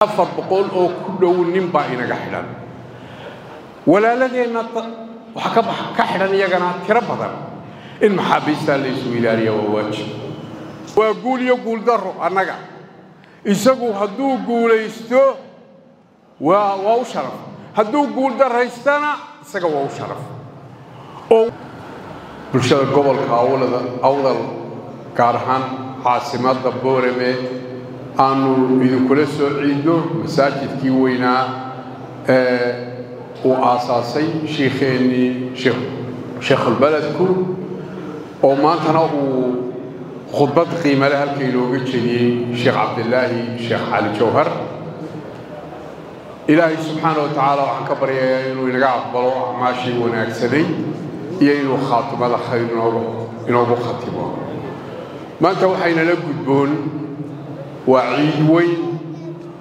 400 oo ku dhow nin baa inaga xidhan, walaaladeenna waxaa ka xidhan iyagana tiro badan. In maxaabiistaa la isu ilaaliya waa waajib. Waa guul iyo guuldarro annaga. Isagu hadduu guulaysto waa u sharaf, hadduu guuldarraystana isaga waa u sharaf. Oo bulshada gobolka Awlada Awdal, gaar ahaan caasimadda Boorame, aanu idinkula soo ciidno masaajidkii weynaa ee uu aasaasay shiikheennii sheekhulbeledku, oo maantana uu khudbad qiimale halka inooga jediyey Sheekh Cabdilaahi Sheekh Cali Jawhar. Ilaahay subxaana wa tacaala waxaan ka baryayaa inuu inaga aqbalo acmaashii wanaagsanay iyo inuu khaatimada khayr inoogu khatimo. Maanta waxaynala gudboon waa ciid weyn,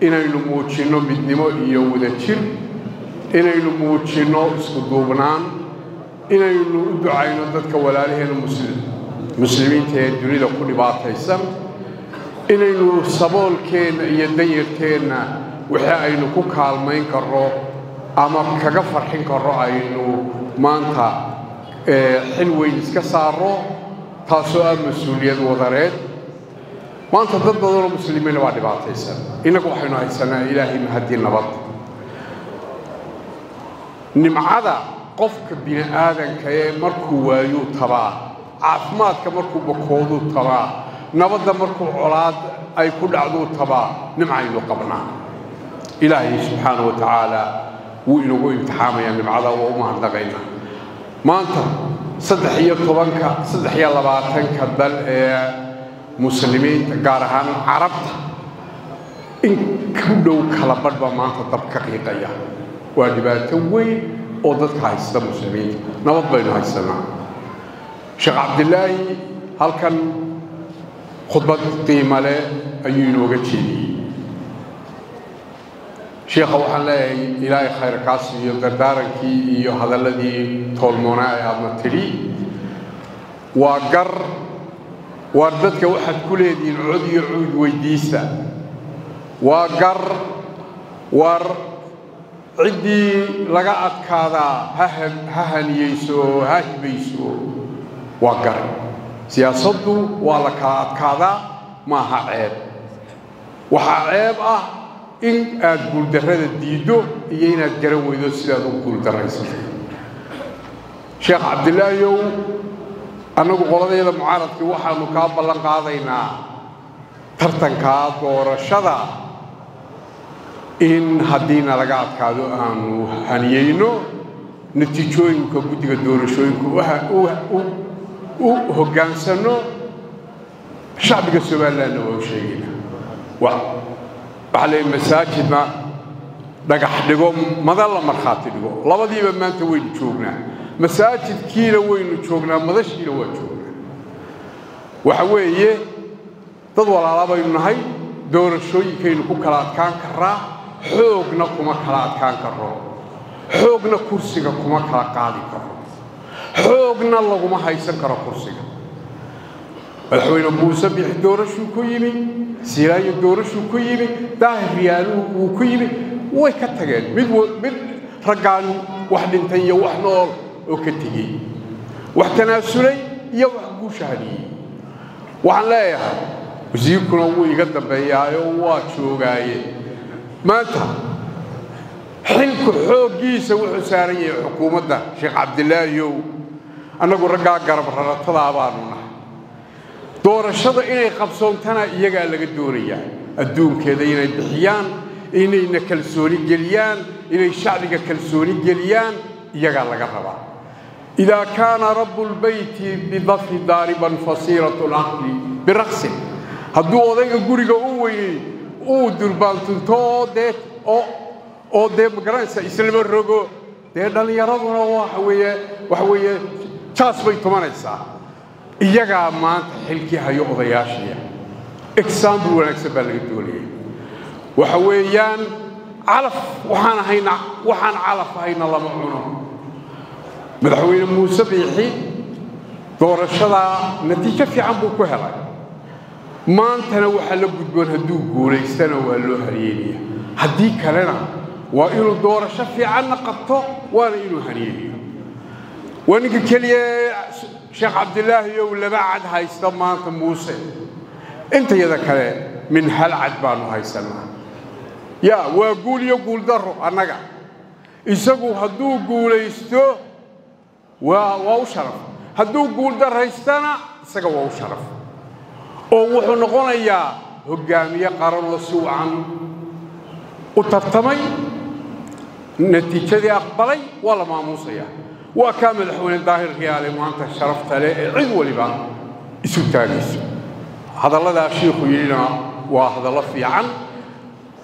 inaynu muujinno midnimo iyo wadajir, inaynu muujinno isku duubnaan, inaynu u ducayno dadka walaalaheenna muslimiinta ee dunida ku dhibaataysan, inaynu saboolkeenna iyo danyarteenna wixii aynu ku kaalmayn karro ama kaga farxin karro aynu maanta xil weyn iska saarro, taasoo ah mas-uuliyad wadareed. Maanta dad badanoo muslimiina waa dhibaataysan, innagu waxaynu haysanaa Ilaahay mahadii nabad. Nimcada qofka bini aadanka ee markuu waayuu tabaa, caafimaadka markuu bakooduu tabaa, nabadda markuu colaad ay ku dhacduu tabaa. Nimcaynu qabnaa, Ilaahay subxaana wa tacaala wuu inagu imtixaamayaa nimcada, waa u mahadnaqaynaa. Maanta 13-ka, 23-ka dal ee muslimiinta, gaar ahaan Carabta, in ku dhow kala badh baa maanta dab ka qiiqaya. Waa dhibaato weyn oo dadka haysta muslimiinta. Nabad baynu haysanaa. Sheekh Cabdilaahi halkan khudbad qiimo leh ayuu inooga jeediyey. Sheekha waxaan leeyahay Ilaahay khayr kaa siiyo dardaarankii iyo hadalladii toolmoonaa ee aadna tidhi. Waa gar waar dadka waxaad ku leedihiin cod iyo cuud weydiista. Waa gar waar ciddii laga adkaadaa ha haniyeyso oo ha hibayso. Waa gar, siyaasaddu waa la kala adkaadaa, maaha ceeb. Waxaa ceeb ah in aad guuldarrada diiddo iyo inaad garan weydo sidaad u guuldarraysatay. Sheekh Cabdilaahiyow, annagu qoladayada mucaaradkii waxaannu kaa ballan qaadaynaa tartankaa doorashada in haddiina laga adkaado aanu haniyeyno, natiijooyinka guddiga doorashooyinka u hoggaansanno. Shacbiga Somalilandna waa u sheegaynaa, waxaa leeyahy masaajidna dhagax dhigo, madan la markhaati dhigo. Labadiiba maanta waynu joognaa, masaajidkiina waynu joognaa, madashiina waa joognaa. Waxa weeye dad walaala baynu nahay, doorashooyinkaynu ku kala adkaan karraa, xoogna kuma kala adkaan karro, xoogna kursiga kuma kala qaadi karo, xoogna laguma haysan karo kursiga. Madaxweyne Muuse Bixi doorashuu ku yimi, Siilaayo doorashuu ku yimi, Daahir Riyaaluhu wuu ku yimi, way ka tageen. Mid raggaan wax dhintay iyo wax nool oo ka tegey, wax tanaasulay iyo wax guusha hadhiyey. Waxaan leeyahay wasiirkuna wuu iga dambeeyaayo waa joogaaye. Maanta xilku xooggiisa wuxuu saaran yahay xukuumadda Sheekh Cabdilaahiyow. Annagu raggaa garab raratadaa baanu nahay. Doorashada inay qabsoontana iyagaa laga doonayaa, adduunkeeda inay bixiyaan, inayna kalsooni geliyaan, inay shacbiga kalsooni geliyaan iyagaa laga rabaa. Idaa kaana rabu lbeyti bidafri daariban fasiiratu lcaqli biraqsin, hadduu odayga guriga u weynay uu durbaantunto oo dee oo dee magaranaysa islama rogo, dee dhallinyaraduna waxa weeye jaas bay tumanaysaa. Iyagaa maanta xilkii hayo odayaashiya, example wanaagsan baa laga doonaya. Waxa weeyaan calaf waxaan ahayna, waxaan calaf ahayna lama cuno. Madaxweyne Muuse Biixi doorashadaa natiijo fiican buu ku helay, maantana waxaa la gudboon hadduu guulaystana waa loo haryeelaya, Haddii kalena waa inuu doorasho fiicanna qabto, waana inuu haniyeeyo. Waa ninka keliya Sheekh Cabdilaahi ow laba cad haysta maanta Muuse. Intayada kale min hal cad baanu haysannaa. Yaa waa guul iyo guuldarro annaga. Isagu hadduu guulaysto waa u sharaf, hadduu guuldarraystana isaga waa u sharaf, oo wuxuu noqonayaa hoggaamiye qaran oo si wacan u tartamay, natiijadii aqbalay, waa la maamuusayaa. Waa kaa madaxweyne Daahir Riyaale maanta sharafta leh ee cid waliba isu taagayso. Hadalladaa shiikhu yidhina waa hadallo fiican.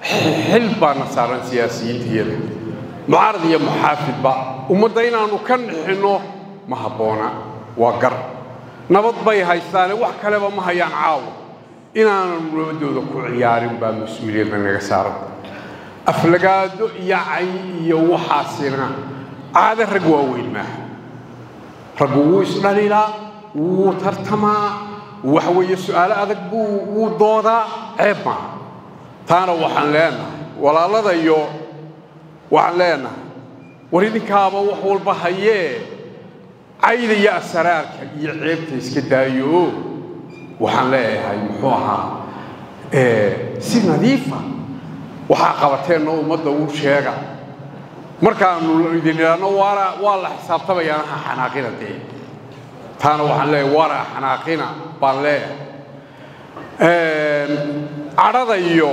Xil baana saaran siyaasiyiinta iyada, mucaarad iyo muxaafidba, ummadda inaannu ka nixinno ma habboona. Waa gar, nabad bay haystaane, wax kaleba ma hayaan caawa. Inaanu nabadooda ku ciyaarin baa mas-uuliyadda naga saaran. Aflagaado iyo cay iyo waxaasina caado rag waaweyn maaha. Raggu wuu isdhaliilaa, wuu tartamaa, waxa weeye su'aalo adag buu wuu doodaa, ceeb maaha. Taana waxaan leenahay walaaladayo, waxaan leenahay war idinkaaba wax walba hayee, cayda iyo asaraarka iyo ceebta iska daayo. Waxaan leeyahay muxuu ahaa, si nadiifa waxaa qabateenna ummadda uu sheega. Markaanu idin idhaahno waana waa la xisaabtamayaana, ha xanaaqina dee. Taana waxaan leeyahay waana xanaaqina baan leeyahay. Cadhada iyo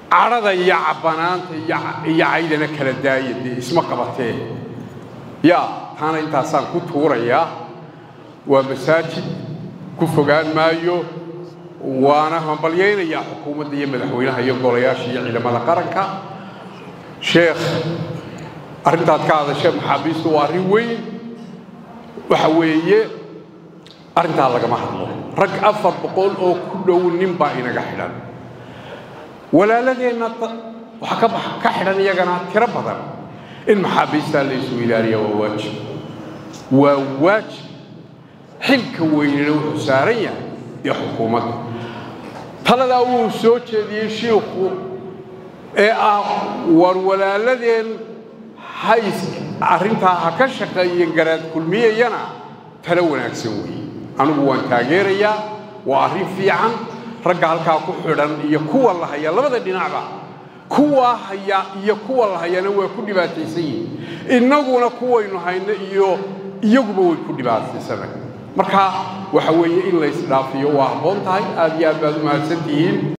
cadhada iyo cabbanaanta iyo caydana kala daaya dee, isma qabatee. Yaa taana intaasaan ku tuurayaa. Waa masaajid, ku fogaan maayo, waana hambalyaynayaa xukuumadda iyo madaxweynaha iyo golayaasha iyo ciidamada qaranka. Sheekh, arrintaad ka hadashee maxaabiistu waa arrin weyn. Waxa weeye arrintaa lagama hadlo. Rag 400 oo ku dhow nin baa inaga xidhan, walaaladeenna waxaa ka xidhan iyagana tiro badan. In maxaabiistaa la isu ilaaliya waa waajib, waa waajib. Xilka weynina wuxuu saaran yahay iyo xukuumadda. Taladaa wuu soo jeediyey shiikhu ee ah war walaaladeen hays arrintaa ha ka shaqeeyeen garaad kulmiyayana, talo wanaagsan weeye. Anigu waan taageerayaa, waa arrin fiican. Ragga halkaa ku xidhan iyo kuwa la haya, labada dhinacba, kuwaa haya iyo kuwa la hayana waa ku dhibaataysan yihiin, innaguna kuwaynu hayno iyo iyaguba way ku dhibaataysanay. Marka waxa weeye in la isdhaafiyo waa habboon tahay. Aad iyo aad baad u mahadsan tihiin.